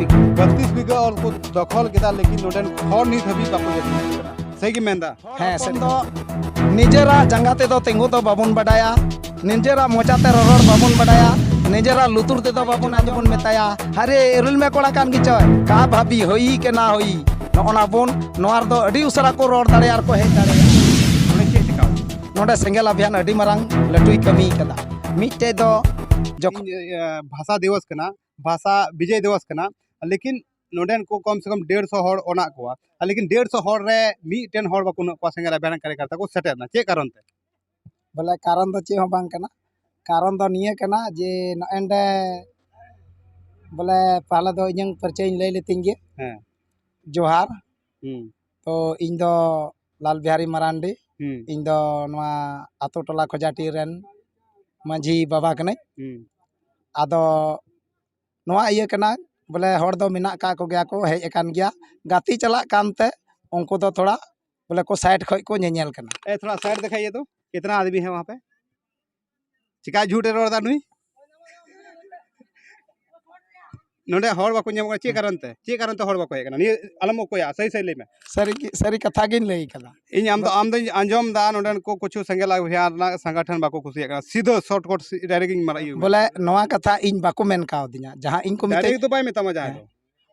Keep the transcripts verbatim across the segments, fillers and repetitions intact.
ᱵᱟᱛᱤᱥ ᱵᱤᱜᱷᱟᱹ ᱦᱚᱲ ᱠᱚ ᱫᱚᱠᱷᱚᱞ ᱠᱮᱫᱟ, ᱞᱮᱠᱤᱱ ᱱᱚᱰᱮᱱ ᱦᱚᱲ ᱱᱤᱛ ᱦᱟᱹᱵᱤᱡ ᱵᱟᱠᱚ ᱡᱟᱹᱥᱛᱤ ᱠᱟᱱᱟ᱾ ᱥᱟᱹᱦᱤ ᱜᱮ ᱢᱮᱱᱫᱟ? ᱦᱮᱸ, ᱦᱚᱯᱚᱱ ᱥᱟᱹᱨᱤ ᱫᱚ ᱜᱮ᱾ ᱱᱤᱡᱮᱨᱟᱜ ᱡᱟᱸᱜᱟ ᱛᱮᱫᱚ ᱛᱤᱸᱜᱩ ᱫᱚ ᱵᱟᱵᱚᱱ ᱵᱟᱰᱟᱭᱟ, ᱱᱤᱡᱮᱨᱟᱜ ᱢᱚᱪᱟᱛᱮ ᱨᱚᱨᱚᱲ ᱵᱟᱵᱚᱱ ᱵᱟᱰᱟᱭᱟ, ᱱᱤᱡᱮᱨᱟᱜ ᱞᱩᱛᱩᱨ ᱛᱮᱫᱚ ᱵᱟᱵᱚᱱ ᱟᱸᱡᱚᱢ, ᱵᱚᱱ ᱢᱮᱛᱟᱭᱟ, "ᱦᱟᱨᱮ ᱮᱨᱩᱞ ᱢᱮ ᱠᱚᱲᱟ ᱠᱟᱱ ᱜᱮᱪᱚᱭ, ᱠᱟ ᱵᱷᱟᱵᱤ ᱦᱚᱭᱤ ᱠᱮ ᱱᱟ ᱦᱚᱭᱤ?" ᱱᱚᱜᱼᱚ ᱱᱟ ᱵᱚᱱ, ᱱᱚᱣᱟ ᱨᱮᱫᱚ ᱟᱹᱰᱤ ᱩᱥᱟᱹᱨᱟ ᱠᱚ ᱨᱚᱲ ᱫᱟᱲᱮᱭᱟᱜᱼᱟ ᱟᱨ ᱠᱚ ᱦᱮᱡ ᱫᱟᱲᱮᱭᱟᱜᱼᱟ᱾ ᱱᱚᱰᱮ ᱪᱮᱫ ᱪᱤᱠᱟᱹ? ᱱᱚᱰᱮ ᱥᱮᱸᱜᱮᱞ ᱟᱵᱷᱤᱭᱟᱱ ᱟᱹᱰᱤ ᱢᱟᱨᱟᱝ ᱞᱟᱹᱴᱩᱭ ᱠᱟᱹᱢᱤ ᱠᱟᱫᱟ᱾ ᱢᱤᱫᱴᱮᱡ ᱫᱚ ᱡᱚᱠᱷᱚᱱ ᱤᱧ, ᱤᱭᱟᱹ, ᱵᱷᱟᱥᱟ ᱫᱤᱵᱚᱥ ᱠᱟᱱᱟ, ᱵᱷᱟᱥᱟ ᱵᱤᱡᱚᱭ ᱫᱤᱵᱚᱥ ᱠᱟᱱᱟ, ᱞᱮᱠᱤᱱ ᱱᱚᱰᱮᱱ ᱠᱚ ᱠᱚᱢ ᱥᱮ ᱠᱚᱢ ᱰᱮᱲᱥᱚ ᱦᱚᱲ ᱚᱱᱟᱜ ᱠᱚᱣᱟ, ᱟᱨ ᱞᱮᱠᱤᱱ ᱰᱮᱲᱥᱚ ᱦᱚᱲ ᱨᱮ ᱢᱤᱫᱴᱮᱱ ᱦᱚᱲ ᱵᱟᱠᱚ ᱩᱱᱟᱹᱜ ᱠᱚᱣᱟ ᱥᱮᱸᱜᱮᱞ ᱟᱵᱷᱤᱭᱟᱱ ᱠᱟᱨᱭᱚᱠᱚᱨᱛᱟ ᱠᱚ ᱥᱮᱴᱮᱨ ᱮᱱᱟ᱾ ᱪᱮᱫ ᱠᱟᱨᱚᱱ ᱛᱮ? ᱵᱚᱞᱮ, ᱠᱟᱨᱚᱱ ᱫᱚ ᱪᱮᱫ ᱦᱚᱸ ᱵᱟᱝ ᱠᱟᱱᱟ᱾ ᱠᱟᱨᱚᱱ ᱫᱚ ᱱᱤᱭᱟᱹ ᱠᱟᱱᱟ ᱡᱮ ᱱᱚᱜᱼᱚᱭ ᱱᱚᱰᱮ, ᱵᱚᱞᱮ, ᱯᱟᱦᱞᱮ ᱫᱚ ᱤᱧᱟᱹᱝ ᱯᱚᱨᱤᱪᱚᱭ ᱤᱧ ᱞᱟᱹᱭ ᱞᱮᱛᱤᱧ ᱜᱮ᱾ ᱦᱮᱸ᱾ ᱡᱚᱦᱟᱨ᱾ ᱦᱩᱸ᱾ ᱛᱚ, ᱤᱧ ᱫᱚ ᱞᱟᱞ ᱵᱤᱦᱟᱨᱤ ᱢᱟᱨᱟᱱᱰᱤ᱾ ᱦᱩᱸ᱾ ᱤᱧ ᱫᱚ ᱱᱚᱣᱟ ᱟᱛᱳ ᱴᱚᱞᱟ ᱠᱷᱚᱡᱟᱴᱤ ᱨᱮᱱ ᱢᱟᱹᱡᱷᱤ ᱵᱟᱵᱟ ᱠᱟᱹᱱᱟᱹᱧ᱾ ᱦᱩᱸ᱾ ᱟᱫᱚ ᱱᱚᱣᱟ ᱤᱭᱟᱹ ᱠᱟᱱᱟ, ᱵᱚᱞᱮ, ᱦᱚᱲ ᱫᱚ ᱢᱮᱱᱟᱜ ᱠᱟᱜ ᱠᱚᱜᱮᱭᱟ ᱠᱚ, ᱦᱮᱡ ᱟᱠᱟᱱ ᱜᱮᱭᱟ, ᱜᱟᱛᱮ ᱪᱟᱞᱟᱜ ᱠᱟᱱᱛᱮ ᱩᱱᱠᱩ ᱫᱚ ᱛᱷᱚᱲᱟ, ᱵᱚᱞᱮ, ᱠᱚ ᱥᱟᱭᱤᱰ ᱠᱷᱚᱡ ᱠᱚ ᱧᱮᱧᱮᱞ ᱠᱟᱱᱟ᱾ ए, थोड़ा साइड दिखाइए तो, कितना आदमी है वहाँ पे? ᱪᱤᱠᱟ ᱡᱷᱩᱴ ᱮ ᱨᱚᱲ ᱮᱫᱟ ᱱᱩᱭ? ᱱᱚᱰᱮ ᱦᱚᱲ ᱵᱟᱠᱚ ᱧᱟᱢᱚᱜ ᱠᱟᱱᱟ᱾ ᱪᱮᱫ ᱠᱟᱨᱚᱱ ᱛᱮ? ᱪᱮᱫ ᱠᱟᱨᱚᱱ ᱛᱮ ᱦᱚᱲ ᱵᱟᱠᱚ ᱦᱮᱡ ᱠᱟᱱᱟ? ᱱᱤᱭᱟᱹ ᱟᱞᱚᱢ ᱚᱠᱚᱭᱟ, ᱥᱟᱹᱦᱤ ᱥᱟᱹᱦᱤ ᱞᱟᱹᱭ ᱢᱮ᱾ ᱥᱟᱹᱨᱤ ᱜᱮ, ᱥᱟᱹᱨᱤ ᱠᱟᱛᱷᱟ ᱜᱤᱧ ᱞᱟᱹᱭ ᱠᱟᱫᱟ᱾ ᱤᱧ ᱟᱢ ᱫᱚ, ᱟᱢ ᱫᱚᱧ ᱟᱸᱡᱚᱢ ᱫᱟ, ᱱᱚᱰᱮᱱ ᱠᱚ ᱠᱩᱪᱷᱩ ᱥᱮᱸᱜᱮᱞ ᱟᱵᱷᱤᱭᱟᱱ ᱨᱮᱱᱟᱜ ᱥᱚᱝᱜᱚᱴᱷᱚᱱ ᱵᱟᱠᱚ ᱠᱩᱥᱤᱭᱟᱜ ᱠᱟᱱᱟ᱾ ᱥᱤᱫᱷᱟᱹ ᱥᱚᱨᱴ ᱠᱚᱴ ᱥᱤ-, ᱰᱟᱭᱨᱮᱠᱴ ᱤᱧ ᱢᱟᱨᱟ-, ᱤᱭᱟᱹ ᱵᱚᱞᱮ, ᱱᱚᱣᱟ ᱠᱟᱛᱷᱟ ᱤᱧ ᱵᱟᱠᱚ ᱢᱮᱱ ᱠᱟᱣᱫᱤᱧᱟ, ᱡᱟᱦᱟᱸ ᱤᱧ ᱠᱚ ᱢᱤᱛᱟᱹᱧ᱾ ᱰᱟᱭᱨᱮᱠᱴ ᱫᱚ ᱵᱟᱭ ᱢᱮᱛᱟᱢᱟ ᱡᱟᱦᱟᱸᱭ ᱦᱮᱸ᱾ ᱫᱚ᱾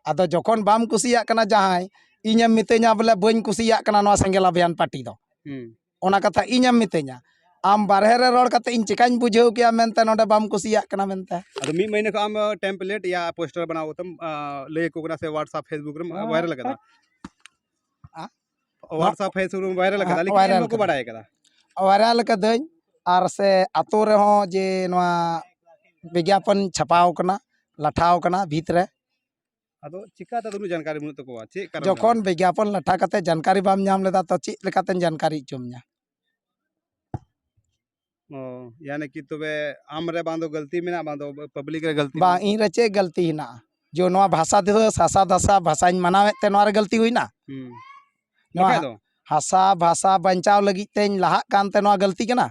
ᱟᱫᱚ ᱡᱚᱠᱷᱚᱱ ᱵᱟᱢ ᱠᱩᱥᱤᱭᱟᱜ ᱠᱟᱱᱟ ᱡᱟᱦᱟᱸᱭ, ᱤᱧᱮᱢ ᱢᱤᱛᱟᱹᱧᱟ ᱵᱚᱞᱮ, "ᱵᱟᱹᱧ ᱠᱩᱥᱤᱭᱟᱜ ᱠᱟᱱᱟ ᱱᱚᱣᱟ ᱥᱮᱸᱜᱮᱞ ᱟᱵᱷᱤᱭᱟᱱ ᱯᱟᱨᱴᱤ ᱫᱚ᱾" ᱦᱩᱸ᱾ ᱚᱱᱟ ᱠᱟᱛᱷᱟ ᱤᱧᱮᱢ ᱢᱤᱛᱟᱹᱧᱟ? ᱟᱢ ᱵᱟᱨᱦᱮ ᱨᱮ ᱨᱚᱲ ᱠᱟᱛᱮ ᱤᱧ ᱪᱤᱠᱟᱹᱧ ᱵᱩᱡᱷᱟᱹᱣ ᱠᱮᱭᱟ ᱢᱮᱱᱛᱮ ᱱᱚᱰᱮ ᱵᱟᱢ ᱠᱩᱥᱤᱭᱟᱜ ᱠᱟᱱᱟ ᱢᱮᱱᱛᱮ? ᱟᱫᱚ ᱢᱤᱫ ᱢᱟᱹᱦᱤᱱᱟᱹ ᱠᱷᱚᱱ ᱟᱢ ᱴᱮᱢᱯᱞᱮᱴ ᱭᱟ ᱯᱳᱥᱴᱟᱨ ᱵᱮᱱᱟᱣ ᱠᱟᱛᱮᱢ, ᱟ, ᱞᱟᱹᱭ ᱟᱠᱚ ᱠᱟᱱᱟ ᱥᱮ WhatsApp, Facebook ᱨᱮᱢ ᱦᱮᱸ᱾ ᱵᱷᱟᱭᱨᱟᱞ ᱠᱟᱫᱟ? ᱟ? WhatsApp, Facebook ᱨᱮᱢ ᱵᱷᱟᱭᱨᱟᱞ ᱠᱟᱫᱟ, ᱦᱮᱸ, ᱞᱮᱠᱤᱱ ᱵᱷᱟᱭᱨᱟᱞ ᱵᱟᱠᱚ ᱠᱟᱫᱟ᱾ ᱵᱟᱲᱟᱭ ᱠᱟᱫᱟ᱾ ᱵᱷᱟᱭᱨᱟᱞ ᱠᱟᱹᱫᱟᱹᱧ, ᱟᱨ ᱥᱮ ᱟᱛᱳ ᱨᱮᱦᱚᱸ ᱡᱮ ᱱᱚᱣᱟ ᱵᱤᱜᱽᱜᱟᱯᱚᱱ ᱪᱷᱟᱯᱟᱣ ᱠᱟᱱᱟ, ᱞᱟᱴᱷᱟᱣ ᱠᱟᱱᱟ ᱵᱷᱤᱛ ᱨᱮ᱾ ᱟᱫᱚ ᱪᱤᱠᱟᱹᱛᱮ ᱩᱱᱟᱹᱜ ᱡᱟᱱᱠᱟᱨᱤ ᱵᱟᱹᱱᱩᱜ ᱛᱟᱠᱚᱣᱟ? ᱪᱮᱫ ᱠᱟᱨᱚᱱ ᱡᱚᱠᱷᱚᱱ ᱠᱟᱱᱟ? ᱵᱤᱜᱽᱜᱟᱯᱚᱱ ᱞᱟᱴᱷᱟ ᱠᱟᱛᱮ ᱡᱟᱱᱠᱟᱨᱤ ᱵᱟᱢ ᱧᱟᱢ ᱞᱮᱫᱟ, ᱛᱚ ᱪᱮᱫ ᱞᱮᱠᱟᱛᱮᱢ ᱡᱟᱱᱠᱟᱨᱤ ᱦᱚᱪᱚ ᱢᱮᱭᱟ? ᱚ, ᱭᱟᱱᱤ ᱠᱤ ᱛᱚᱵᱮ ᱟᱢ ᱨᱮ ᱵᱟᱝ ᱫᱚ ᱜᱟᱹᱞᱛᱤ ᱢᱮᱱᱟᱜᱼᱟ, ᱵᱟᱝ ᱫᱚ ᱯᱟᱵᱽᱞᱤᱠ ᱨᱮ ᱜᱟᱹᱞᱛᱤ ᱵᱟᱝ, ᱢᱮᱱᱟᱜᱼᱟ? ᱤᱧ ᱨᱮ ᱪᱮᱫ ᱜᱟᱹᱞᱛᱤ ᱦᱮᱱᱟᱜᱼᱟ? ᱡᱮ ᱱᱚᱣᱟ ᱵᱷᱟᱥᱟ ᱫᱤᱵᱚᱥ, ᱦᱟᱥᱟ ᱫᱷᱟᱥᱟ ᱵᱷᱟᱥᱟᱧ ᱢᱟᱱᱟᱣᱮᱫ ᱛᱮ ᱱᱚᱣᱟ ᱨᱮ ᱜᱟᱹᱞᱛᱤ ᱦᱩᱭᱱᱟ? ᱦᱩᱸ᱾ ᱱᱚᱣᱟ ᱵᱟᱠᱷᱟᱡ ᱫᱚ? ᱦᱟᱥᱟ ᱵᱷᱟᱥᱟ ᱵᱟᱧᱪᱟᱣ ᱞᱟᱹᱜᱤᱫ ᱛᱮᱧ ᱞᱟᱦᱟᱜ ᱠᱟᱱ ᱛᱮ ᱱᱚᱣᱟ ᱜᱟᱹᱞᱛᱤ ᱠᱟᱱᱟ?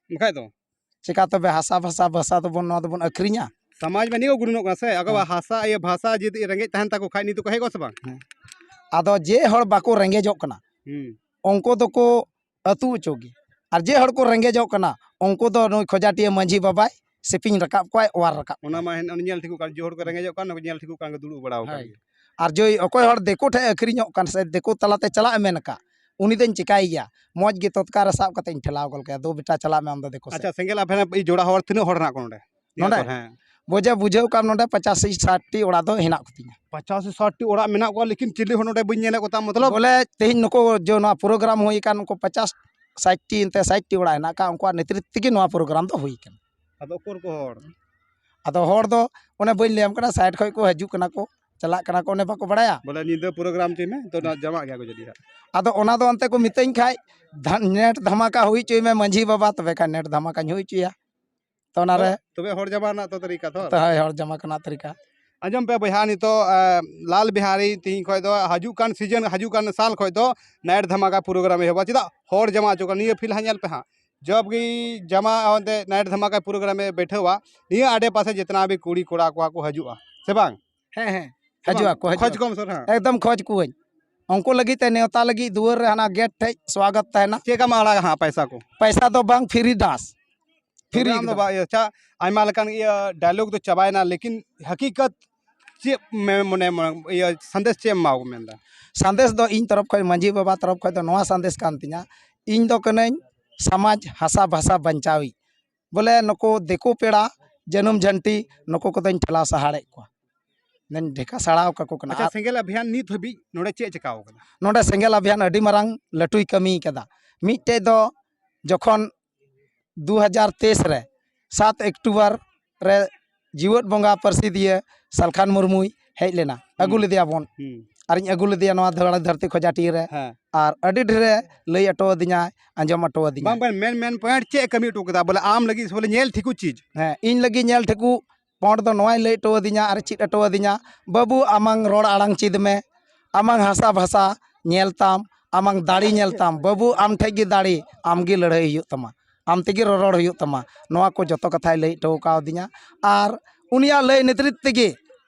ᱵᱟᱠᱷᱟᱡ ᱫᱚ? ᱪᱮᱠᱟ ᱛᱚᱵᱮ ᱦᱟᱥᱟ ᱵᱷᱟᱥᱟ ᱵᱷᱟᱥᱟ ᱫᱚᱵᱚᱱ, ᱱᱚᱣᱟ ᱫᱚᱵᱚᱱ ᱟᱹᱠᱷᱨᱤᱧᱟ? ᱥᱚᱢᱟᱡᱽ ᱢᱟ ᱱᱤᱭᱟᱹ ᱠᱚ ᱜᱩᱱᱟᱹᱱᱚᱜ ᱠᱟᱱᱟ ᱥᱮ, ᱟᱠᱚᱣᱟᱜ ᱦᱮᱸ᱾ ᱦᱟᱥᱟ, ᱤᱭᱟᱹ, ᱵᱷᱟᱥᱟ ᱡᱩᱫᱤ ᱨᱮᱸᱜᱮᱡ ᱛᱟᱦᱮᱱ ᱛᱟᱠᱚ ᱠᱷᱟᱡ, ᱱᱤᱛ ᱫᱚᱠᱚ ᱦᱮᱡ ᱠᱚᱜᱼᱟ ᱥᱮ ᱵᱟᱝ? ᱦᱮᱸ᱾ ᱟᱫᱚ ᱡᱮ ᱦᱚᱲ ᱵᱟᱠᱚ ᱨᱮᱸᱜᱮᱡᱚᱜ ᱠᱟᱱᱟ, ᱦᱩᱸ᱾ ᱩᱱᱠᱩ ᱫᱚᱠᱚ ᱟᱹᱛᱩ ᱚᱪᱚ ᱜᱮ᱾ ᱟᱨ ᱡᱮ ᱦᱚᱲ ᱠᱚ ᱨᱮᱸᱜᱮᱡᱚᱜ ᱠᱟᱱᱟ, ᱩᱱᱠᱩ ᱫᱚ ᱱᱩᱭ ᱠᱷᱚᱡᱟᱴᱤᱭᱟᱹ ᱢᱟᱹᱡᱷᱤ ᱵᱟᱵᱟᱭ ᱥᱮᱯᱮᱧ ᱨᱟᱠᱟᱵ ᱠᱚᱣᱟᱭ, ᱚᱣᱟᱨ ᱨᱟᱠᱟᱵ ᱚᱱᱟ ᱠᱚᱣᱟᱭ᱾ ᱢᱟ ᱦᱮᱱ-, ᱧᱮᱞ ᱴᱷᱤᱠᱚᱜ ᱠᱟᱱ, ᱡᱮ ᱦᱚᱲ ᱠᱚ ᱨᱮᱸᱜᱮᱡᱚᱜ ᱠᱟᱱ, ᱩᱱᱠᱩ ᱧᱮᱞ ᱴᱷᱤᱠᱚᱜ ᱠᱟᱱ, ᱫᱩᱲᱩᱵ ᱵᱟᱲᱟ ᱟᱠᱟᱱ ᱦᱳᱭ᱾ ᱜᱮᱭᱟ᱾ ᱟᱨ ᱡᱮ ᱚᱠᱚᱭ ᱦᱚᱲ ᱫᱤᱠᱩ ᱴᱷᱮᱡ ᱟᱹᱠᱷᱨᱤᱧᱚᱜ ᱠᱟᱱ ᱥᱮ ᱫᱤᱠᱩ ᱛᱟᱞᱟᱛᱮ ᱪᱟᱞᱟᱜ ᱮ ᱢᱮᱱ ᱟᱠᱟᱫ, ᱩᱱᱤ ᱫᱚᱧ ᱪᱮᱠᱟᱭᱮᱭᱟ? ᱢᱚᱡᱽ ᱜᱮ ᱛᱚᱛᱠᱟ ᱨᱮ ᱥᱟᱵ ᱠᱟᱛᱮ ᱤᱧ ᱴᱷᱮᱞᱟᱣ ᱜᱚᱫ ᱠᱟᱭᱟ, "ᱫᱩ ᱵᱮᱴᱟ, ᱪᱟᱞᱟᱜ ᱢᱮ ᱟᱢ ᱫᱚ ᱫᱤᱠᱩ ᱥᱮᱫ᱾" ᱟᱪᱪᱷᱟ, ᱥᱮᱸᱜᱮᱞ ᱟᱵᱷᱮᱱ ᱡᱳᱲᱟ ᱦᱚᱲ ᱛᱤᱱᱟᱹᱜ ᱦᱚᱲ ᱦᱮᱱᱟᱜ ᱠᱚᱣᱟ ᱱᱚᱰᱮ? ᱱᱚᱰᱮ? ᱱᱤᱭᱟᱹ ᱠᱚᱨᱮ, ᱦᱮᱸ᱾ ᱵᱩᱡᱷᱟᱹᱣ, ᱵᱩᱡᱷᱟᱹᱣ ᱠᱟᱢ, ᱱᱚᱰᱮ ᱯᱚᱪᱟᱥᱤ ᱥᱟᱴ ᱴᱤ ᱚᱲᱟᱜ ᱫᱚ ᱦᱮᱱᱟᱜ ᱠᱚᱛᱤᱧᱟ᱾ ᱯᱚᱪᱟᱥᱤ ᱥᱟᱴ ᱴᱤ ᱚᱲᱟᱜ ᱢᱮᱱᱟᱜ ᱠᱚᱣᱟ, ᱞᱮᱠᱤᱱ ᱪᱤᱞᱤ ᱦᱚᱸ ᱱᱚᱰᱮ ᱵᱟᱹᱧ ᱧᱮᱞᱮᱫ ᱠᱚ ᱛᱟᱢ, ᱢᱚᱛᱞᱚᱵ? ᱵᱚᱞᱮ, ᱛᱮᱦᱮᱧ ᱱᱩᱠᱩ ᱡᱮ ᱱᱚᱣᱟ ᱯᱨᱳᱜᱨᱟᱢ ᱦᱩᱭ ᱟᱠᱟᱱ, ᱩᱱᱠᱩ ᱯᱚᱪᱟᱥ ᱥᱟᱴ ᱴᱤ, ᱮᱱᱛᱮ ᱥᱟᱴ ᱴᱤ ᱚᱲᱟᱜ ᱦᱮᱱᱟᱜ ᱟᱠᱟᱫ, ᱩᱱᱠᱩᱣᱟᱜ ᱱᱮᱛᱨᱤᱛᱵ ᱛᱮᱜᱮ ᱱᱚᱣᱟ ᱯᱨᱳᱜᱨᱟᱢ ᱫᱚ ᱦᱩᱭ ᱟᱠᱟᱱᱟ᱾ ᱟᱫᱚ ᱚᱠᱚᱭ ᱠᱚ ᱦᱚᱲ? ᱟᱫᱚ ᱦᱚᱲ ᱫᱚ ᱚᱱᱮ ᱵᱟᱹᱧ ᱞᱟᱹᱭᱟᱢ ᱠᱟᱱᱟ, ᱥᱟᱭᱤᱰ ᱠᱷᱚᱡ ᱠᱚ ᱦᱤᱡᱩᱜ ᱠᱟᱱᱟ ᱠᱚ, ᱪᱟᱞᱟᱜ ᱠᱟᱱᱟ ᱠᱚ, ᱚᱱᱮ ᱵᱟᱠᱚ ᱵᱟᱲᱟᱭᱟ? ᱵᱚᱞᱮ ᱧᱤᱫᱟᱹ ᱯᱨᱳᱜᱨᱟᱢ ᱦᱚᱪᱚᱭ ᱢᱮ, ᱛᱚ ᱚᱱᱟ ᱡᱟᱢᱟᱜ ᱜᱮᱭᱟ ᱠᱚ ᱡᱟᱹᱱᱤᱡ ᱦᱟᱸᱜ᱾ ᱟᱫᱚ ᱚᱱᱟ ᱫᱚ ᱚᱱᱛᱮ ᱠᱚ ᱢᱤᱛᱟᱹᱧ ᱠᱷᱟᱡ, ᱫᱷᱟ-, ᱱᱮᱴ ᱫᱷᱟᱢᱟᱠᱟ ᱦᱩᱭ ᱦᱚᱪᱚᱭ ᱢᱮ ᱢᱟᱹᱡᱷᱤ ᱵᱟᱵᱟ, ᱛᱚᱵᱮ ᱠᱷᱟᱱ ᱱᱮᱴ ᱫᱷᱟᱢᱟᱠᱟᱧ ᱦᱩᱭ ᱦᱚᱪᱚᱭᱟ᱾ ᱛᱚ ᱚᱱᱟᱨᱮ ᱛᱚᱵᱮ ᱦᱚᱲ ᱡᱟᱢᱟ ᱨᱮᱱᱟᱜ ᱛᱚ ᱛᱟᱹᱨᱤᱠᱟ ᱛᱚ᱾ ᱛᱚ ᱦᱳᱭ, ᱦᱚᱲ ᱡᱟᱢᱟ ᱠᱟᱱᱟ ᱛᱟᱹᱨᱤᱠᱟ᱾ ᱟᱸᱡᱚᱢ ᱯᱮ ᱵᱚᱭᱦᱟ, ᱱᱤᱛᱚᱜ, ᱮ, ᱞᱟᱞ ᱵᱤᱦᱟᱨᱤ ᱛᱤᱦᱤᱧ ᱠᱷᱚᱡ ᱫᱚ ᱦᱤᱡᱩᱜ ᱠᱟᱱ ᱥᱤᱡᱚᱱ, ᱦᱤᱡᱩᱜ ᱠᱟᱱ ᱥᱟᱞ ᱠᱷᱚᱡ ᱫᱚ ᱱᱟᱭᱤᱴ ᱫᱷᱟᱢᱟᱠᱟ ᱯᱨᱳᱜᱨᱟᱢ ᱮᱦᱚᱵᱟ᱾ ᱪᱮᱫᱟᱜ ᱦᱚᱲ ᱡᱟᱢᱟ ᱦᱚᱪᱚ ᱠᱟᱱᱟ? ᱱᱤᱭᱟᱹ ᱯᱷᱤᱞ ᱦᱟᱸᱜ ᱧᱮᱞ ᱯᱮ ᱦᱟᱸᱜ, ᱡᱚᱵ ᱜᱮ ᱡᱟᱢᱟ ᱚᱱᱛᱮ ᱱᱟᱭᱤᱴ ᱫᱷᱟᱢᱟᱠᱟ ᱯᱨᱳᱜᱨᱟᱢ ᱮ ᱵᱤᱴᱷᱟᱹᱣᱟ, ᱱᱤᱭᱟᱹ ᱟᱰᱮ ᱯᱟᱥᱮ ᱡᱤᱛᱱᱟ ᱵᱷᱤ ᱠᱩᱲᱤ ᱠᱚᱲᱟ ᱠᱚᱲᱟ ᱠᱚ ᱦᱤᱡᱩᱜᱼᱟ ᱥᱮ ᱵᱟᱝ? ᱦᱮᱸ, ᱦᱮᱸ, ᱥᱮ ᱦᱤᱡᱩᱜ ᱵᱟᱝ? ᱟᱠᱚ, ᱦᱤᱡᱩᱜ ᱠᱷᱚᱡ ᱟᱠᱚ᱾ ᱠᱚᱢ ᱥᱚᱨ, ᱦᱮᱸ᱾ ᱮᱠᱫᱚᱢ ᱠᱷᱚᱡᱽ ᱠᱚᱣᱟᱹᱧ᱾ ᱩᱱᱠᱩ ᱞᱟᱹᱜᱤᱫ ᱛᱮ ᱱᱮᱣᱛᱟ ᱞᱟᱹᱜᱤᱫ ᱫᱩᱣᱟᱹᱨ ᱨᱮ ᱦᱟᱱᱟ ᱜᱮᱴ ᱴᱷᱮᱡ ᱥᱣᱟᱜᱚᱛ ᱛᱟᱦᱮᱱᱟ᱾ ᱪᱮᱫ ᱞᱮᱠᱟᱢ ᱟᱲᱟᱜᱟ ᱦᱟᱸᱜ ᱯᱚᱭᱥᱟ ᱠᱚ? ᱯᱚᱭᱥᱟ ᱫᱚ ᱵᱟᱝ, ᱯᱷᱤᱨᱤ ᱰᱟᱱᱥ᱾ ᱯᱷᱤᱨᱤ ᱯᱨᱳᱜᱨᱟᱢ ᱫᱚ ᱮᱠᱫᱚᱢ᱾ ᱵᱟᱝ, ᱤᱭᱟᱹ, ᱪᱟ-, ᱟᱭᱢᱟ ᱞᱮᱠᱟᱱ ᱤᱭᱟᱹ ᱰᱟᱭᱞᱚᱜ ᱫᱚ ᱪᱟᱵᱟᱭᱮᱱᱟ, ᱞᱮᱠᱤᱱ ᱦᱟᱹᱠᱤᱠᱟᱛ ᱪᱮᱫ ᱢᱮ-, ᱢᱚᱱᱮ, ᱢᱚᱱᱮ, ᱤᱭᱟᱹ, ᱥᱟᱸᱫᱮᱥ ᱪᱮᱫ ᱮᱢ ᱮᱢᱟ ᱠᱚ ᱢᱮᱱᱫᱟ? ᱥᱟᱸᱫᱮᱥ ᱫᱚ ᱤᱧ ᱛᱚᱨᱚᱯ ᱠᱷᱚᱡ, ᱢᱟᱹᱡᱷᱤ ᱵᱟᱵᱟ ᱛᱚᱨᱚᱯ ᱠᱷᱚᱡ ᱫᱚ ᱱᱚᱣᱟ ᱥᱟᱸᱫᱮᱥ ᱠᱟᱱ ᱛᱤᱧᱟ, ᱤᱧ ᱫᱚ ᱠᱟᱹᱱᱟᱹᱧ ᱥᱚᱢᱟᱡᱽ ᱦᱟᱥᱟ ᱵᱷᱟᱥᱟ ᱵᱟᱧᱪᱟᱣᱤᱡ᱾ ᱵᱚᱞᱮ ᱱᱩᱠᱩ ᱫᱤᱠᱩ ᱯᱮᱲᱟ, ᱡᱟᱹᱱᱩᱢ ᱡᱷᱟᱹᱱᱴᱤ, ᱱᱩᱠᱩ ᱠᱚᱫᱚᱧ ᱴᱷᱮᱞᱟᱣ ᱥᱟᱦᱟᱲᱮᱫ ᱠᱚᱣᱟ᱾ ᱤᱧ ᱰᱷᱮᱠᱟ ᱥᱟᱲᱟᱣ ᱠᱟᱠᱚ ᱠᱟᱱᱟ᱾ ᱟᱪᱪᱷᱟ, ᱟᱨ ᱥᱮᱸᱜᱮᱞ ᱟᱵᱷᱤᱭᱟᱱ ᱱᱤᱛ ᱦᱟᱹᱵᱤᱡ ᱱᱚᱰᱮ ᱪᱮᱫ ᱪᱮᱠᱟᱣ ᱠᱟᱱᱟ? ᱱᱚᱰᱮ ᱥᱮᱸᱜᱮᱞ ᱟᱵᱷᱤᱭᱟᱱ ᱟᱹᱰᱤ ᱢᱟᱨᱟᱝ ᱞᱟᱹᱴᱩᱭ ᱠᱟᱹᱢᱤ ᱠᱟᱫᱟ᱾ ᱢᱤᱫᱴᱮᱡ ᱫᱚ ᱡᱚᱠᱷᱚᱱ ᱫᱩ ᱦᱟᱡᱟᱨ ᱛᱮᱭᱤᱥ ᱨᱮ ᱥᱟᱛ ᱚᱠᱴᱳᱵᱚᱨ ᱨᱮ ᱡᱤᱣᱮᱫ ᱵᱚᱸᱜᱟ ᱯᱟᱹᱨᱥᱤ ᱫᱤᱭᱮ ᱥᱟᱞᱠᱷᱟᱱ ᱢᱩᱨᱢᱩᱭ ᱦᱮᱡ ᱞᱮᱱᱟ, ᱟᱹᱜᱩ ᱦᱩᱸ᱾ ᱞᱮᱫᱮᱭᱟ ᱵᱚᱱ᱾ ᱦᱩᱸ᱾ ᱟᱨᱤᱧ ᱟᱹᱜᱩ ᱞᱮᱫᱮᱭᱟ ᱱᱚᱣᱟ ᱫᱷᱟᱹᱲ-, ᱫᱷᱟᱹᱨᱛᱤ ᱠᱷᱚᱡᱟᱴᱤ ᱨᱮ᱾ ᱦᱮᱸ᱾ ᱟᱨ ᱟᱹᱰᱤ ᱰᱷᱮᱨᱮ ᱞᱟᱹᱭ ᱦᱚᱴᱚ ᱟᱹᱫᱤᱧᱟ, ᱟᱸᱡᱚᱢ ᱦᱚᱴᱚ ᱟᱹᱫᱤᱧᱟ᱾ ᱵᱟᱝ, ᱵᱟᱝ, ᱢᱮᱱ, ᱢᱮᱱ ᱯᱚᱭᱮᱱᱴ ᱪᱮᱫ ᱮ ᱠᱟᱹᱢᱤ ᱦᱚᱴᱚ ᱠᱟᱫᱟ? ᱵᱚᱞᱮ ᱟᱢ ᱞᱟᱹᱜᱤᱫ ᱥᱮ ᱵᱚᱞᱮ ᱧᱮᱞ ᱴᱷᱤᱠᱚᱜ ᱪᱤᱡᱽ? ᱦᱮᱸ, ᱤᱧ ᱞᱟᱹᱜᱤᱫ ᱧᱮᱞ ᱴᱷᱤᱠᱚᱜ ᱯᱚᱭᱮᱱᱴ ᱫᱚ ᱱᱚᱣᱟᱭ ᱞᱟᱹᱭ ᱦᱚᱴᱚ ᱟᱹᱫᱤᱧᱟ ᱟᱨ ᱪᱮᱫ ᱦᱚᱴᱚ ᱟᱹᱫᱤᱧᱟ, "ᱵᱟᱹᱵᱩ, ᱟᱢᱟᱝ ᱨᱚᱲ ᱟᱲᱟᱝ ᱪᱮᱫ ᱢᱮ, ᱟᱢᱟᱝ ᱦᱟᱥᱟ ᱵᱷᱟᱥᱟ ᱧᱮᱞ ᱛᱟᱢ, ᱟᱢᱟᱝ ᱫᱟᱲᱮ ᱧᱮᱞ ᱛᱟᱢ, ᱵᱟᱹᱵᱩ, ᱟᱢ ᱴᱷᱮᱡ ᱜᱮ ᱫᱟᱲᱮ, ᱟᱢ ᱜᱮ ᱞᱟᱹᱲᱦᱟᱹᱭ ᱦᱩᱭᱩᱜ ᱛᱟᱢᱟ, ᱟᱢ ᱛᱮᱜᱮ ᱨᱚᱨᱚᱲ ᱦᱩᱭᱩᱜ ᱛᱟᱢᱟ", ᱱᱚᱣᱟ ᱠᱚ ᱡᱚᱛᱚ ᱠᱟᱛᱷᱟᱭ ᱞᱟᱹᱭ ᱦᱚᱴᱚ ᱠᱟᱣᱫᱤᱧᱟ᱾ ᱟᱨ ᱩᱱᱤᱭᱟᱜ ᱞᱟᱹᱭ ᱱᱮᱛᱨᱤᱛ ᱛᱮᱜᱮ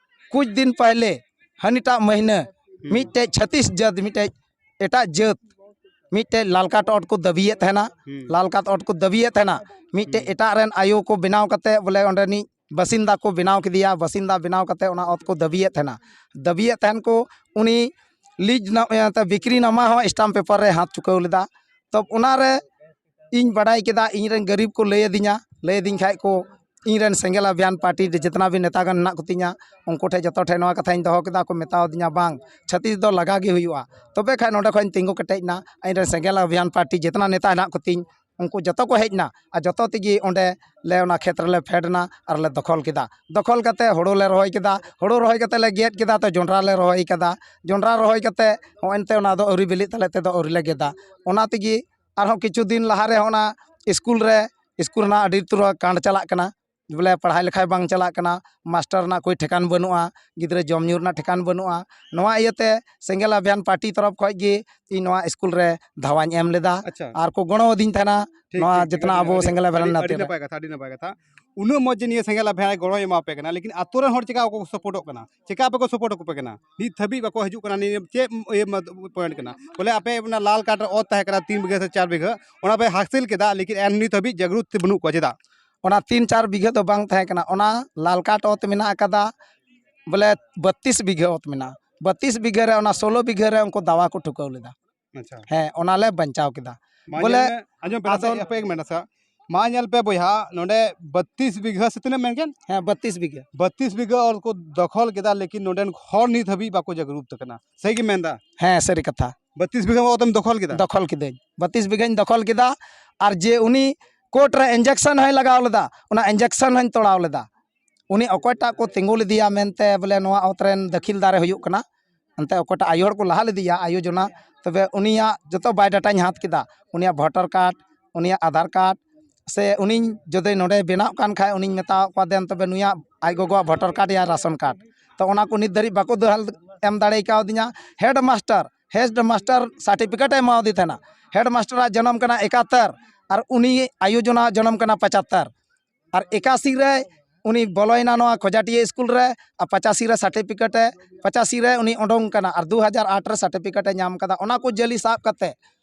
ᱠᱩᱪ ᱫᱤᱱ ᱯᱟᱦᱞᱮ ᱦᱟᱹᱱᱤᱴᱟᱜ ᱢᱟᱹᱦᱱᱟᱹ ᱢᱤᱫᱴᱮᱡ ᱪᱷᱟᱹᱛᱤᱥ ᱡᱟᱹᱛ, ᱢᱤᱫᱴᱮᱡ ᱮᱴᱟᱜ ᱡᱟᱹᱛ, ᱢᱤᱫᱴᱮᱡ ᱞᱟᱞ ᱠᱟᱴ ᱚᱛ ᱠᱚ ᱫᱟᱹᱵᱤᱭᱮᱫ ᱛᱟᱦᱮᱱᱟ᱾ ᱞᱟᱞ ᱠᱟᱴ ᱚᱛ ᱠᱚ ᱫᱟᱹᱵᱤᱭᱮᱫ ᱛᱟᱦᱮᱱᱟ᱾ ᱢᱤᱫᱴᱮᱡ ᱮᱴᱟᱜ ᱨᱮᱱ ᱟᱭᱳ ᱠᱚ ᱵᱮᱱᱟᱣ ᱠᱟᱛᱮ ᱵᱚᱞᱮ ᱚᱸᱰᱮᱱᱤᱡ ᱵᱟᱥᱤᱱᱫᱟ ᱠᱚ ᱵᱮᱱᱟᱣ ᱠᱮᱫᱮᱭᱟ᱾ ᱵᱟᱥᱤᱱᱫᱟ ᱵᱮᱱᱟᱣ ᱠᱟᱛᱮ ᱚᱱᱟ ᱚᱛ ᱠᱚ ᱫᱟᱹᱵᱤᱭᱮᱫ ᱛᱟᱦᱮᱱᱟ᱾ ᱫᱟᱹᱵᱤᱭᱮᱫ ᱛᱟᱦᱮᱱ ᱠᱚ, ᱩᱱᱤ ᱞᱤᱡ ᱱᱟ-, ᱮ, ᱛᱮ ᱵᱤᱠᱨᱤ ᱱᱟᱢᱟ ᱦᱚᱸ ᱥᱴᱟᱢᱯ ᱯᱮᱯᱟᱨ ᱨᱮ ᱦᱟᱛ ᱪᱩᱠᱟᱹᱣ ᱞᱮᱫᱟ᱾ ᱛᱚ ᱚᱱᱟᱨᱮ ᱤᱧ ᱵᱟᱰᱟᱭ ᱠᱮᱫᱟ, ᱤᱧ ᱨᱮᱱ ᱜᱟᱹᱨᱤᱵ ᱠᱚ ᱞᱟᱹᱭ ᱟᱹᱫᱤᱧᱟ, ᱞᱟᱹᱭ ᱟᱹᱫᱤᱧ ᱠᱷᱟᱡ ᱠᱚ, ᱤᱧ ᱨᱮᱱ ᱥᱮᱸᱜᱮᱞ ᱟᱵᱷᱤᱭᱟᱱ ᱯᱟᱨᱴᱤ ᱨᱮ ᱡᱮᱛᱱᱟ ᱵᱤᱱ ᱱᱮᱛᱟ ᱜᱟᱱ ᱦᱮᱱᱟᱜ ᱠᱚᱛᱤᱧᱟ, ᱩᱱᱠᱩ ᱴᱷᱮᱡ ᱡᱚᱛᱚ ᱴᱷᱮᱡ ᱱᱚᱣᱟ ᱠᱟᱛᱷᱟᱧ ᱫᱚᱦᱚ ᱠᱮᱫᱟ᱾ ᱠᱚ ᱢᱮᱛᱟᱣ ᱫᱤᱧᱟ, "ᱵᱟᱝ, ᱪᱷᱟᱹᱛᱤᱥ ᱫᱚ ᱞᱟᱜᱟ ᱜᱮ ᱦᱩᱭᱩᱜᱼᱟ, ᱛᱚᱵᱮ ᱠᱷᱟᱡ ᱱᱚᱰᱮ ᱠᱷᱚᱡ ᱤᱧ ᱛᱤᱸᱜᱩ ᱠᱮᱴᱮᱡ ᱮᱱᱟ᱾ ᱤᱧ ᱨᱮᱱ ᱥᱮᱸᱜᱮᱞ ᱟᱵᱷᱤᱭᱟᱱ ᱯᱟᱨᱴᱤ ᱡᱮᱛᱱᱟ ᱱᱮᱛᱟ ᱦᱮᱱᱟᱜ ᱠᱚᱛᱤᱧ, ᱩᱱᱠᱩ ᱡᱚᱛᱚ ᱠᱚ ᱦᱮᱡ ᱮᱱᱟ, ᱟᱨ ᱡᱚᱛᱚ ᱛᱮᱜᱮ ᱚᱸᱰᱮ ᱞᱮ ᱚᱱᱟ ᱠᱷᱮᱛ ᱨᱮᱞᱮ ᱯᱷᱮᱰ ᱮᱱᱟ ᱟᱨ ᱞᱮ ᱫᱚᱠᱷᱚᱞ ᱠᱮᱫᱟ᱾ ᱫᱚᱠᱷᱚᱞ ᱠᱟᱛᱮ ᱦᱳᱲᱳ ᱞᱮ ᱨᱚᱦᱚᱭ ᱠᱮᱫᱟ, ᱦᱳᱲᱳ ᱨᱚᱦᱚᱭ ᱠᱟᱛᱮ ᱞᱮ ᱜᱮᱫ ᱠᱮᱫᱟ, ᱛᱚ ᱡᱚᱱᱰᱨᱟ ᱞᱮ ᱨᱚᱦᱚᱭ ᱠᱟᱫᱟ, ᱡᱚᱱᱰᱨᱟ ᱨᱚᱦᱚᱭ ᱠᱟᱛᱮ ᱦᱚᱸᱜᱼᱚᱭ ᱱᱤᱛᱚᱜ ᱚᱱᱟ ᱫᱚ ᱟᱹᱣᱨᱤ ᱵᱤᱞᱤᱜ ᱛᱟᱞᱮ ᱛᱮᱫᱚ ᱟᱹᱣᱨᱤ ᱞᱮ ᱜᱮᱫᱟ᱾ ᱚᱱᱟ ᱛᱮᱜᱮ ᱟᱨᱦᱚᱸ ᱠᱤᱪᱷᱩ ᱫᱤᱱ ᱞᱟᱦᱟᱨᱮ ᱚᱱᱟ ᱥᱠᱩᱞ ᱨᱮ, ᱥᱠᱩᱞ ᱨᱮᱱᱟᱜ ᱟᱹᱰᱤ ᱩᱛᱟᱹᱨ ᱠᱟᱸᱰ ᱪᱟᱞᱟᱜ ᱠᱟᱱᱟ, ᱵᱚᱞᱮ ᱯᱟᱲᱦᱟᱭ ᱞᱮᱠᱷᱟᱡ ᱵᱟᱝ ᱪᱟᱞᱟᱜ ᱠᱟᱱᱟ, ᱢᱟᱥᱴᱟᱨ ᱨᱮᱱᱟᱜ ᱠᱳᱭ ᱴᱷᱮᱠᱟᱱ ᱵᱟᱹᱱᱩᱜᱼᱟ, ᱜᱤᱫᱽᱨᱟᱹ ᱡᱚᱢ ᱧᱩ ᱨᱮᱱᱟᱜ ᱴᱷᱮᱠᱟᱱ ᱵᱟᱹᱱᱩᱜᱼᱟ᱾ ᱱᱚᱣᱟ ᱤᱭᱟᱹᱛᱮ ᱥᱮᱸᱜᱮᱞ ᱟᱵᱷᱤᱭᱟᱱ ᱯᱟᱨᱴᱤ ᱛᱚᱨᱚᱯ ᱠᱷᱚᱡ ᱜᱮ ᱤᱧ ᱱᱚᱣᱟ ᱥᱠᱩᱞ ᱨᱮ ᱫᱷᱟᱣᱟᱧ ᱮᱢ ᱞᱮᱫᱟ᱾ ᱟᱪᱪᱷᱟ᱾ ᱟᱨ ᱠᱚ ᱜᱚᱲᱚ ᱟᱹᱫᱤᱧ ᱛᱟᱦᱮᱱᱟ᱾ ᱴᱷᱤᱠ, ᱱᱚᱣᱟ ᱴᱷᱤᱠ, ᱴᱷᱤᱠ᱾ ᱡᱮᱛᱱᱟ ᱟᱹᱰᱤ, ᱟᱵᱚ ᱟᱹᱰᱤ, ᱥᱮᱸᱜᱮᱞ ᱟᱵᱷᱤᱭᱟᱱ ᱟᱹᱰᱤ, ᱱᱟᱛᱮ ᱟᱹᱰᱤ ᱨᱮ᱾ ᱱᱟᱯᱟᱭ ᱠᱟᱛᱷᱟ, ᱟᱹᱰᱤ ᱱᱟᱯᱟᱭ ᱠᱟᱛᱷᱟ᱾ ᱩᱱᱟᱹᱜ ᱢᱚᱡᱽ ᱡᱮ ᱱᱤᱭᱟᱹ ᱥᱮᱸᱜᱮᱞ ᱟᱵᱷᱤᱭᱟᱱ ᱜᱚᱲᱚᱭ ᱮᱢᱟ ᱯᱮ ᱠᱟᱱᱟ, ᱞᱮᱠᱤᱱ ᱟᱛᱳ ᱨᱮᱱ ᱦᱚᱲ ᱪᱮᱠᱟ ᱠᱚ ᱥᱟᱯᱳᱨᱴᱚᱜ ᱠᱟᱱᱟ? ᱪᱮᱠᱟ ᱟᱯᱮ ᱠᱚ ᱥᱟᱯᱳᱨᱴ ᱟᱠᱚ ᱯᱮ ᱠᱟᱱᱟ? ᱱᱤᱛ ᱫᱷᱟᱹᱵᱤᱡ ᱵᱟᱠᱚ ᱦᱤᱡᱩᱜ ᱠᱟᱱᱟ, ᱱᱤᱭᱟᱹ ᱪᱮᱫ ᱤᱭᱟᱹ ᱢᱟ-, ᱯᱚᱭᱮᱱᱴ ᱠᱟᱱᱟ? ᱵᱚᱞᱮ ᱟᱯᱮ ᱚᱱᱟ ᱞᱟᱞ ᱠᱟᱨᱰ ᱨᱮ ᱚᱛ ᱛᱟᱦᱮᱸ ᱠᱟᱱᱟ ᱛᱤᱱ ᱵᱤᱜᱷᱟᱹ ᱥᱮ ᱪᱟᱨ ᱵᱤᱜᱷᱟᱹ, ᱚᱱᱟ ᱯᱮ ᱦᱟᱥᱤᱞ ᱠᱮᱫᱟ, ᱞᱮᱠᱤᱱ ᱮᱱ ᱱᱤᱛ ᱦᱟᱹᱵᱤᱡ ᱡᱟᱜᱽᱨᱩᱛ ᱛᱮ ᱵᱟᱹᱱᱩᱜ ᱠᱚᱣᱟ, ᱪᱮᱫᱟᱜ? ᱚᱱᱟ ᱛᱤᱱ ᱪᱟᱨ ᱵᱤᱜᱷᱟᱹ ᱫᱚ ᱵᱟᱝ ᱛᱟᱦᱮᱸ ᱠᱟᱱᱟ, ᱚᱱᱟ ᱞᱟᱞ ᱠᱟᱨᱰ ᱚᱛ ᱢᱮᱱᱟᱜ ᱟᱠᱟᱫᱟ, ᱵᱚᱞᱮ ᱵᱟᱛᱤᱥ ᱵᱤᱜᱷᱟᱹ ᱚᱛ ᱢᱮᱱᱟᱜᱼᱟ᱾ ᱵᱟᱛᱤᱥ ᱵᱤᱜᱷᱟᱹ ᱨᱮ ᱚᱱᱟ ᱥᱳᱞᱳ ᱵᱤᱜᱷᱟᱹ ᱨᱮ ᱩᱱᱠᱩ ᱫᱟᱣᱟ ᱠᱚ ᱴᱷᱩᱠᱟᱹᱣ ᱞᱮᱫᱟ᱾ ᱟᱪᱪᱷᱟ᱾ ᱦᱮᱸ, ᱚᱱᱟ ᱞᱮ ᱵᱟᱧᱪᱟᱣ ᱠᱮᱫᱟ᱾ ᱢᱟ ᱵᱚᱞᱮ ᱧᱮᱞ ᱢᱮ, ᱟᱸᱡᱚᱢ ᱯᱮ, ᱟᱫᱚ ᱱᱟᱥᱮ, ᱦᱟᱯᱮ ᱮᱠ ᱢᱤᱱᱤᱴ, ᱱᱟᱥᱮ᱾ ᱢᱟ ᱧᱮᱞ ᱯᱮ ᱵᱚᱭᱦᱟ, ᱱᱚᱰᱮ ᱵᱟᱛᱤᱥ ᱵᱤᱜᱷᱟᱹ ᱥᱮ ᱛᱤᱱᱟᱹᱜ ᱢᱮᱱ ᱠᱮᱫ? ᱦᱮᱸ, ᱵᱟᱛᱤᱥ ᱵᱤᱜᱷᱟᱹ᱾ ᱵᱟᱛᱤᱥ ᱵᱤᱜᱷᱟᱹ ᱦᱚᱲ ᱠᱚ ᱫᱚᱠᱷᱚᱞ ᱠᱮᱫᱟ, ᱞᱮᱠᱤᱱ ᱱᱚᱰᱮᱱ ᱦᱚᱲ ᱱᱤᱛ ᱦᱟᱹᱵᱤᱡ ᱵᱟᱠᱚ ᱡᱟᱜᱽᱨᱩᱛ ᱟᱠᱟᱱᱟ᱾ ᱥᱟᱹᱦᱤ ᱜᱮ ᱢᱮᱱᱫᱟ? ᱦᱮᱸ, ᱥᱟᱹᱨᱤ ᱠᱟᱛᱷᱟ᱾ ᱵᱟᱛᱤᱥ ᱵᱤᱜᱷᱟᱹ ᱚᱛᱮᱢ ᱫᱚᱠᱷᱚᱞ ᱠᱮᱫᱟ? ᱫᱚᱠᱷᱚᱞ ᱠᱤᱫᱟᱹᱧ, ᱵᱟᱛᱤᱥ ᱵᱤᱜᱷᱟᱹᱧ ᱫᱚᱠᱷᱚᱞ ᱠᱮᱫᱟ᱾ ᱟᱨ ᱡᱮ ᱩᱱᱤ ᱠᱳᱨᱴ ᱨᱮ ᱤᱧᱡᱮᱠᱥᱚᱱ ᱦᱚᱸᱭ ᱞᱟᱜᱟᱣ ᱞᱮᱫᱟ, ᱚᱱᱟ ᱤᱧᱡᱮᱠᱥᱚᱱ ᱦᱚᱸᱧ ᱛᱚᱲᱟᱣ ᱞᱮᱫᱟ᱾ ᱩᱱᱤ ᱚᱠᱚᱭᱴᱟᱜ ᱠᱚ ᱛᱤᱸᱜᱩ ᱞᱮᱫᱮᱭᱟ ᱢᱮᱱᱛᱮ ᱵᱚᱞᱮ ᱱᱚᱣᱟ ᱚᱛ ᱨᱮᱱ ᱫᱟᱹᱠᱷᱤᱞᱫᱟᱨᱮ ᱦᱩᱭᱩᱜ ᱠᱟᱱᱟ, ᱮᱱᱛᱮ ᱚᱠᱚᱭᱴᱟᱜ ᱟᱭᱳ ᱦᱚᱲ ᱠᱚ ᱞᱟᱦᱟ ᱞᱮᱫᱮᱭᱟ, ᱟᱭᱳ ᱡᱚᱱᱟ, ᱛᱚᱵᱮ ᱩᱱᱤᱭᱟᱜ ᱡᱚᱛᱚ ᱵᱟᱭᱳᱰᱟᱴᱟᱧ ᱦᱟᱛ ᱠᱮᱫᱟ, ᱩᱱᱤᱭᱟᱜ ᱵᱷᱳᱴᱟᱨ ᱠᱟᱨᱰ, ᱩᱱᱤᱭᱟᱜ ᱟᱫᱷᱟᱨ ᱠᱟᱨᱰ, ᱥᱮ ᱩᱱᱤᱧ ᱡᱩᱫᱤ ᱱᱚᱰᱮ ᱵᱮᱱᱟᱜ ᱠᱟᱱ ᱠᱷᱟᱡ ᱩᱱᱤᱧ ᱢᱮᱛᱟᱣ ᱠᱚᱣᱟ, "ᱫᱮᱱ ᱛᱚᱵᱮ ᱱᱩᱭᱟᱜ ᱟᱡ ᱜᱚᱜᱚᱣᱟᱜ ᱵᱷᱳᱴᱟᱨ ᱠᱟᱨᱰ ᱭᱟ ᱨᱟᱥᱚᱱ ᱠᱟᱨᱰ", ᱛᱚ ᱚᱱᱟ ᱠᱚ ᱱᱤᱛ ᱫᱷᱟᱹᱨᱤᱡ ᱵᱟᱠᱚ ᱫᱚᱦᱚ ᱮᱢ ᱫᱟᱲᱮ ᱠᱟᱣᱫᱤᱧᱟ᱾ Head master, head master certificate ᱮ ᱮᱢᱟᱣᱟᱫᱮ ᱛᱟᱦᱮᱱᱟ᱾ ᱦᱮᱰ ᱢᱟᱥᱴᱟᱨᱟᱜ ᱡᱚᱱᱚᱢ ᱠᱟᱱᱟ ᱮᱠᱟᱛᱛᱚᱨ ᱟᱨ ᱩᱱᱤ ᱟᱭᱳ ᱡᱚᱱᱟ ᱡᱚᱱᱚᱢ ᱠᱟᱱᱟ ᱯᱚᱸᱪᱟᱛᱛᱚᱨ᱾ ᱟᱨ ᱮᱠᱟᱥᱤ ᱨᱮ ᱩᱱᱤ ᱵᱚᱞᱚᱭᱮᱱᱟ ᱱᱚᱣᱟ ᱠᱷᱚᱡᱟᱴᱤᱭᱟᱹ ᱥᱠᱩᱞ ᱨᱮ, ᱟᱨ ᱯᱟᱪᱟᱥᱤ ᱨᱮ ᱥᱟᱨᱴᱤᱯᱷᱤᱠᱮᱴ ᱮ, ᱯᱟᱪᱟᱥᱤ ᱨᱮ ᱩᱱᱤ ᱚᱰᱚᱝ ᱠᱟᱱᱟ ᱟᱨ ᱫᱩ ᱦᱟᱡᱟᱨ ᱟᱴ ᱨᱮ ᱥᱟᱨᱴᱤᱯᱷᱤᱠᱮᱴ ᱮ ᱧᱟᱢ ᱠᱟᱫᱟ᱾ ᱚᱱᱟ ᱠᱚ ᱡᱟᱹᱞᱤ ᱥᱟᱵ ᱠᱟᱛᱮ,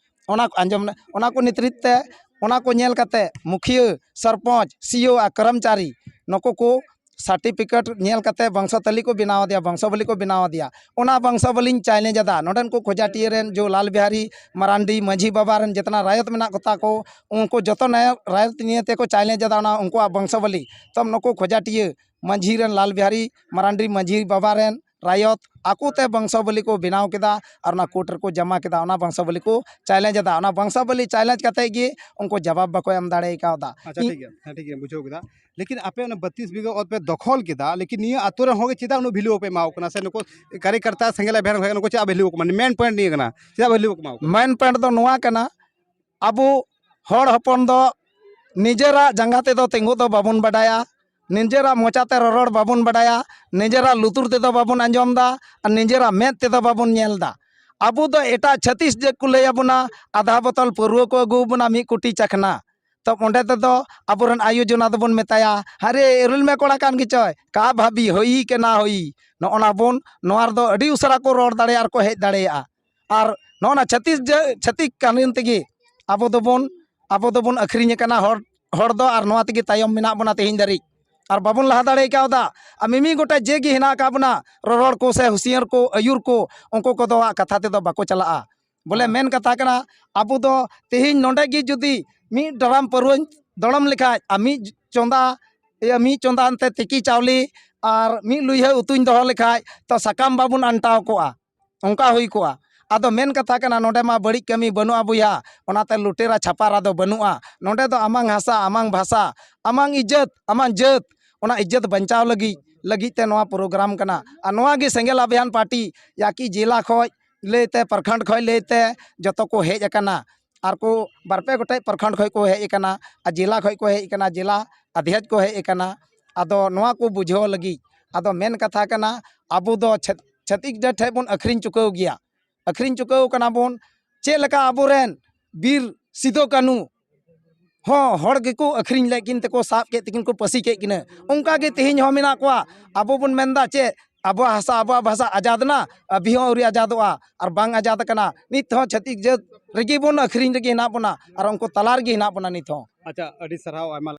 ᱚᱱᱟ ᱠᱚ ᱟᱸᱡᱚᱢ ᱢᱮ, ᱚᱱᱟ ᱠᱚ ᱱᱮᱛᱨᱤᱛ ᱛᱮ, ᱚᱱᱟ ᱠᱚ ᱧᱮᱞ ᱠᱟᱛᱮ ᱢᱩᱠᱷᱤᱭᱟᱹ, ᱥᱚᱨᱯᱚᱧᱪ, ᱥᱤᱭᱳ ᱟᱨ ᱠᱚᱨᱢᱪᱟᱨᱤ ᱱᱩᱠᱩ ᱠᱚ ᱥᱟᱨᱴᱤᱯᱷᱤᱠᱮᱴ ᱧᱮᱞ ᱠᱟᱛᱮ ᱵᱚᱝᱥᱚ ᱛᱟᱹᱞᱤ ᱠᱚ ᱵᱮᱱᱟᱣ ᱟᱫᱮᱭᱟ, ᱵᱚᱝᱥᱚᱵᱚᱞᱤ ᱠᱚ ᱵᱮᱱᱟᱣ ᱟᱫᱮᱭᱟ᱾ ᱚᱱᱟ ᱵᱚᱝᱥᱚᱵᱚᱞᱤᱧ ᱪᱮᱞᱮᱧᱡᱽ ᱮᱫᱟ᱾ ᱱᱚᱰᱮᱱ ᱠᱚ ᱠᱷᱚᱡᱟᱴᱤᱭᱟᱹ ᱨᱮᱱ ᱡᱚ ᱞᱟᱞ ᱵᱤᱦᱟᱨᱤ ᱢᱟᱨᱟᱱᱰᱤ ᱢᱟᱹᱡᱷᱤ ᱵᱟᱵᱟ ᱨᱮᱱ ᱡᱮᱛᱱᱟ ᱨᱟᱭᱚᱛ ᱢᱮᱱᱟᱜ ᱠᱚᱛᱟ ᱠᱚ, ᱩᱱᱠᱩ ᱡᱚᱛᱚ ᱱᱟᱭᱚ-, ᱨᱟᱭᱚᱛ ᱱᱤᱭᱮ ᱛᱮᱠᱚ ᱪᱮᱞᱮᱧᱡᱽ ᱮᱫᱟ ᱚᱱᱟ ᱩᱱᱠᱩᱣᱟᱜ ᱵᱚᱝᱥᱚᱵᱚᱞᱤ᱾ ᱛᱚ ᱱᱩᱠᱩ ᱠᱷᱚᱡᱟᱴᱤᱭᱟᱹ ᱢᱟᱹᱡᱷᱤ ᱨᱮᱱ ᱞᱟᱞ ᱵᱤᱦᱟᱨᱤ ᱢᱟᱨᱟᱱᱰᱤ ᱢᱟᱹᱡᱷᱤ ᱵᱟᱵᱟ ᱨᱮᱱ ᱨᱟᱭᱚᱛ ᱟᱠᱚ ᱛᱮ ᱵᱚᱝᱥᱚᱵᱚᱞᱤ ᱠᱚ ᱵᱮᱱᱟᱣ ᱠᱮᱫᱟ ᱟᱨ ᱚᱱᱟ ᱠᱳᱨᱴ ᱨᱮᱠᱚ ᱡᱚᱢᱟ ᱠᱮᱫᱟ᱾ ᱚᱱᱟ ᱵᱚᱝᱥᱚᱵᱚᱞᱤ ᱠᱚ ᱪᱮᱞᱮᱧᱡᱽ ᱮᱫᱟ᱾ ᱚᱱᱟ ᱵᱚᱝᱥᱚᱵᱚᱞᱤ ᱪᱮᱞᱮᱧᱡᱽ ᱠᱟᱛᱮ ᱜᱮ ᱩᱱᱠᱩ ᱡᱚᱵᱟᱵ ᱵᱟᱠᱚ ᱮᱢ ᱫᱟᱲᱮ ᱠᱟᱣᱫᱟ᱾ ᱟᱪᱪᱷᱟ, ᱤᱧ ᱴᱷᱤᱠ ᱜᱮᱭᱟ, ᱦᱮᱸ, ᱴᱷᱤᱠ ᱜᱮᱭᱟ, ᱵᱩᱡᱷᱟᱹᱣ ᱠᱮᱫᱟ᱾ ᱞᱮᱠᱤᱱ ᱟᱯᱮ ᱚᱱᱟ ᱵᱟᱛᱤᱥ ᱵᱤᱜᱷᱟᱹ ᱚᱛ ᱯᱮ ᱫᱚᱠᱷᱚᱞ ᱠᱮᱫᱟ, ᱞᱮᱠᱤᱱ ᱱᱤᱭᱟᱹ ᱟᱛᱳ ᱨᱮᱱ ᱦᱚᱲ ᱜᱮ ᱪᱮᱫᱟᱜ ᱩᱱᱟᱹᱜ ᱵᱷᱮᱞᱩ ᱵᱟᱯᱮ ᱮᱢᱟᱣ ᱠᱟᱱᱟ? ᱥᱮ ᱱᱩᱠᱩ ᱠᱟᱨᱭᱚᱠᱚᱨᱛᱟ ᱥᱮᱸᱜᱮᱞ ᱟᱵᱷᱤᱭᱟᱱ ᱠᱷᱚᱱ ᱱᱩᱠᱩ ᱪᱮᱫᱟᱜ ᱵᱷᱮᱞᱩ ᱵᱟᱠᱚ ᱮᱢᱟ? ᱢᱮᱱ ᱯᱚᱭᱮᱱᱴ ᱱᱤᱭᱟᱹ ᱠᱟᱱᱟ, ᱪᱮᱫᱟᱜ ᱵᱷᱮᱞᱩ ᱵᱟᱠᱚ ᱮᱢᱟᱣ ᱠᱟᱱᱟ? ᱢᱮᱱ ᱯᱚᱭᱮᱱᱴ ᱫᱚ ᱱᱚᱣᱟ ᱠᱟᱱᱟ, ᱟᱵᱚ ᱦᱚᱲ ᱦᱚᱯᱚᱱ ᱫᱚ ᱱᱤᱡᱮᱨᱟᱜ ᱡᱟᱸᱜᱟ ᱛᱮᱫᱚ ᱛᱤᱸᱜᱩ ᱫᱚ ᱵᱟᱵᱚᱱ ᱵᱟᱰᱟᱭᱟ, ᱱᱤᱡᱮᱨᱟᱜ ᱢᱚᱪᱟᱛᱮ ᱨᱚᱨᱚᱲ ᱵᱟᱵᱚᱱ ᱵᱟᱰᱟᱭᱟ, ᱱᱤᱡᱮᱨᱟᱜ ᱞᱩᱛᱩᱨ ᱛᱮᱫᱚ ᱵᱟᱵᱚᱱ ᱟᱸᱡᱚᱢ ᱮᱫᱟ ᱟᱨ ᱱᱤᱡᱮᱨᱟᱜ ᱢᱮᱫ ᱛᱮᱫᱚ ᱵᱟᱵᱚᱱ ᱧᱮᱞ ᱮᱫᱟ᱾ ᱟᱵᱚ ᱫᱚ ᱮᱴᱟᱜ ᱪᱷᱟᱹᱛᱤᱥ ᱡᱟᱹᱛ ᱠᱚ ᱞᱟᱹᱭ ᱟᱵᱚᱱᱟ, ᱟᱫᱷᱟ ᱵᱚᱛᱚᱞ ᱯᱟᱹᱨᱣᱟᱹ ᱠᱚ ᱟᱹᱜᱩ ᱟᱵᱚᱱᱟ ᱢᱤᱫ ᱠᱩᱴᱤ ᱪᱟᱠᱷᱱᱟ᱾ ᱛᱚ ᱚᱸᱰᱮ ᱛᱮᱫᱚ ᱟᱵᱚᱨᱮᱱ ᱟᱭᱳ ᱡᱚᱱᱟ ᱫᱚᱵᱚᱱ ᱢᱮᱛᱟᱭᱟ, "ᱦᱟᱨᱮ ᱮᱨᱮᱞ ᱢᱮ ᱠᱚᱲᱟ ᱠᱟᱱ ᱜᱮᱪᱚᱭ, ᱠᱟ ᱵᱷᱟᱵᱤ ᱦᱳᱭ ᱠᱮ ᱱᱟ ᱦᱳᱭ?" ᱱᱚᱜᱼᱚ ᱱᱟ ᱵᱚᱱ, ᱱᱚᱣᱟ ᱨᱮᱫᱚ ᱟᱹᱰᱤ ᱩᱥᱟᱹᱨᱟ ᱠᱚ ᱨᱚᱲ ᱫᱟᱲᱮᱭᱟᱜᱼᱟ ᱟᱨ ᱠᱚ ᱦᱮᱡ ᱫᱟᱲᱮᱭᱟᱜᱼᱟ᱾ ᱟᱨ ᱱᱚᱜᱼᱚ ᱱᱟ ᱪᱷᱟᱹᱛᱤᱥ ᱡᱟᱹ-, ᱪᱷᱟᱹᱛᱤᱠ ᱠᱟᱹᱱᱩᱱ ᱛᱮᱜᱮ ᱟᱵᱚ ᱫᱚᱵᱚᱱ, ᱟᱵᱚ ᱫᱚᱵᱚᱱ ᱟᱹᱠᱷᱨᱤᱧ ᱟᱠᱟᱱᱟ ᱦᱚᱲ, ᱦᱚᱲ ᱫᱚ, ᱟᱨ ᱱᱚᱣᱟ ᱛᱮᱜᱮ ᱛᱟᱭᱚᱢ ᱢᱮᱱᱟᱜ ᱵᱚᱱᱟ ᱛᱮᱦᱮᱧ ᱫᱷᱟᱹᱨᱤᱡ᱾ ᱟᱨ ᱵᱟᱵᱚᱱ ᱞᱟᱦᱟ ᱫᱟᱲᱮ ᱠᱟᱣᱫᱟ᱾ ᱟᱨ ᱢᱤᱢᱤᱫ ᱜᱚᱴᱮᱡ ᱡᱮ ᱜᱮ ᱦᱮᱱᱟᱜ ᱟᱠᱟᱫ ᱵᱚᱱᱟ, ᱨᱚᱨᱚᱲ ᱠᱚ ᱥᱮ ᱦᱩᱥᱤᱭᱟᱹᱨ ᱠᱚ, ᱟᱹᱭᱩᱨ ᱠᱚ, ᱩᱱᱠᱩ ᱠᱚᱫᱚ ᱟᱜ ᱠᱟᱛᱷᱟ ᱛᱮᱫᱚ ᱵᱟᱠᱚ ᱪᱟᱞᱟᱜᱼᱟ᱾ ᱵᱚᱞᱮ ᱦᱮᱸ᱾ ᱢᱮᱱ ᱠᱟᱛᱷᱟ ᱠᱟᱱᱟ, ᱟᱵᱚ ᱫᱚ ᱛᱮᱦᱮᱧ ᱱᱚᱰᱮ ᱜᱮ ᱡᱩᱫᱤ ᱢᱤᱫ ᱰᱨᱟᱢ ᱯᱟᱹᱨᱣᱟᱹᱧ ᱫᱚᱲᱚᱢ ᱞᱮᱠᱷᱟᱡ ᱟᱨ ᱢᱤᱫ ᱪᱚᱸᱫᱟ, ᱤᱭᱟᱹ, ᱢᱤᱫ ᱪᱚᱸᱫᱟ ᱮᱱᱛᱮ ᱛᱤᱠᱤ ᱪᱟᱣᱞᱮ ᱟᱨ ᱢᱤᱫ ᱞᱩᱭᱦᱟᱹ ᱩᱛᱩᱧ ᱫᱚᱦᱚ ᱞᱮᱠᱷᱟᱡ, ᱛᱚ ᱥᱟᱠᱟᱢ ᱵᱟᱵᱚᱱ ᱟᱱᱴᱟᱣ ᱠᱚᱜᱼᱟ, ᱚᱱᱠᱟ ᱦᱩᱭ ᱠᱚᱜᱼᱟ᱾ ᱟᱫᱚ ᱢᱮᱱ ᱠᱟᱛᱷᱟ ᱠᱟᱱᱟ, ᱱᱚᱰᱮ ᱢᱟ ᱵᱟᱹᱲᱤᱡ ᱠᱟᱹᱢᱤ ᱵᱟᱹᱱᱩᱜᱼᱟ ᱵᱚᱭᱦᱟ, ᱚᱱᱟᱛᱮ ᱞᱩᱴᱮᱨᱟ ᱪᱷᱟᱯᱟᱨᱟ ᱫᱚ ᱵᱟᱹᱱᱩᱜᱼᱟ᱾ ᱱᱚᱰᱮ ᱫᱚ ᱟᱢᱟᱝ ᱦᱟᱥᱟ, ᱟᱢᱟᱝ ᱵᱷᱟᱥᱟ, ᱟᱢᱟᱝ ᱤᱡᱽᱡᱚᱛ, ᱟᱢᱟᱝ ᱡᱟᱹᱛ, ᱚᱱᱟ ᱤᱡᱽᱡᱚᱛ ᱵᱟᱧᱪᱟᱣ ᱞᱟᱹᱜᱤᱫ, ᱞᱟᱹᱜᱤᱫ ᱛᱮ ᱱᱚᱣᱟ ᱯᱨᱳᱜᱨᱟᱢ ᱠᱟᱱᱟ᱾ ᱟᱨ ᱱᱚᱣᱟ ᱜᱮ ᱥᱮᱸᱜᱮᱞ ᱟᱵᱷᱤᱭᱟᱱ ᱯᱟᱨᱴᱤ ᱭᱟᱠᱤ ᱡᱮᱞᱟ ᱠᱷᱚᱡ ᱞᱟᱹᱭᱛᱮ, ᱯᱨᱚᱠᱷᱚᱸᱰ ᱠᱷᱚᱡ ᱞᱟᱹᱭᱛᱮ ᱡᱚᱛᱚ ᱠᱚ ᱦᱮᱡ ᱟᱠᱟᱱᱟ᱾ ᱟᱨ ᱠᱚ ᱵᱟᱨᱯᱮ ᱜᱚᱴᱮᱡ ᱯᱨᱚᱠᱷᱚᱸᱰ ᱠᱷᱚᱡ ᱠᱚ ᱦᱮᱡ ᱟᱠᱟᱱᱟ, ᱟᱨ ᱡᱮᱞᱟ ᱠᱷᱚᱡ ᱠᱚ ᱦᱮᱡ ᱟᱠᱟᱱᱟ, ᱡᱮᱞᱟ ᱟᱫᱷᱭᱚᱠ ᱠᱚ ᱦᱮᱡ ᱟᱠᱟᱱᱟ᱾ ᱟᱫᱚ ᱱᱚᱣᱟ ᱠᱚ ᱵᱩᱡᱷᱟᱹᱣ ᱞᱟᱹᱜᱤᱫ, ᱟᱫᱚ ᱢᱮᱱ ᱠᱟᱛᱷᱟ ᱠᱟᱱᱟ, ᱟᱵᱚ ᱫᱚ ᱪᱷᱟᱹᱛ-, ᱪᱷᱟᱹᱛᱤᱠ ᱡᱟᱹᱛ ᱴᱷᱮᱡ ᱵᱚᱱ ᱟᱹᱠᱷᱨᱤᱧ ᱪᱩᱠᱟᱹᱣ ᱜᱮᱭᱟ, ᱟᱹᱠᱷᱨᱤᱧ ᱪᱩᱠᱟᱹᱣ ᱠᱟᱱᱟ ᱵᱚᱱ᱾ ᱪᱮᱫ ᱞᱮᱠᱟ ᱟᱵᱚᱨᱮᱱ ᱵᱤᱨ ᱥᱤᱫᱚ ᱠᱟᱹᱱᱩ ᱦᱚᱸ ᱦᱚᱲ ᱜᱮᱠᱚ ᱟᱹᱠᱷᱨᱤᱧ ᱞᱮᱫ ᱠᱤᱱ ᱛᱮᱠᱚ ᱥᱟᱵ ᱠᱮᱫ ᱛᱮᱠᱤᱱ ᱠᱚ ᱯᱟᱹᱥᱤ ᱠᱮᱫ ᱠᱤᱱᱟᱹ᱾ ᱚᱱᱠᱟ ᱜᱮ ᱛᱮᱦᱮᱧ ᱦᱚᱸ ᱢᱮᱱᱟᱜ ᱠᱚᱣᱟ᱾ ᱟᱵᱚ ᱵᱚᱱ ᱢᱮᱱᱫᱟ ᱪᱮᱫ, ᱟᱵᱚᱣᱟᱜ ᱦᱟᱥᱟ, ᱟᱵᱚᱣᱟᱜ ᱵᱷᱟᱥᱟ ᱟᱡᱟᱫ ᱮᱱᱟ, ᱟᱹᱵᱤ ᱦᱚᱸ ᱟᱹᱣᱨᱤ ᱟᱡᱟᱫᱚᱜᱼᱟ᱾ ᱟᱨ ᱵᱟᱝ ᱟᱡᱟᱫ ᱟᱠᱟᱱᱟ, ᱱᱤᱛ ᱦᱚᱸ ᱪᱷᱟᱹᱛᱤᱠ ᱡᱟᱹᱛ ᱨᱮᱜᱮ ᱵᱚᱱ ᱟᱹᱠᱷᱨᱤᱧ ᱨᱮᱜᱮ ᱦᱮᱱᱟᱜ ᱵᱚᱱᱟ ᱟᱨ ᱩᱱᱠᱩ ᱛᱟᱞᱟ ᱨᱮᱜᱮ ᱦᱮᱱᱟᱜ ᱵᱚᱱᱟ ᱱᱤᱛ ᱦᱚᱸ᱾ ᱟᱪᱪᱷᱟ, ᱟᱹᱰᱤ ᱥᱟᱨᱦᱟᱣ, ᱟᱭᱢᱟ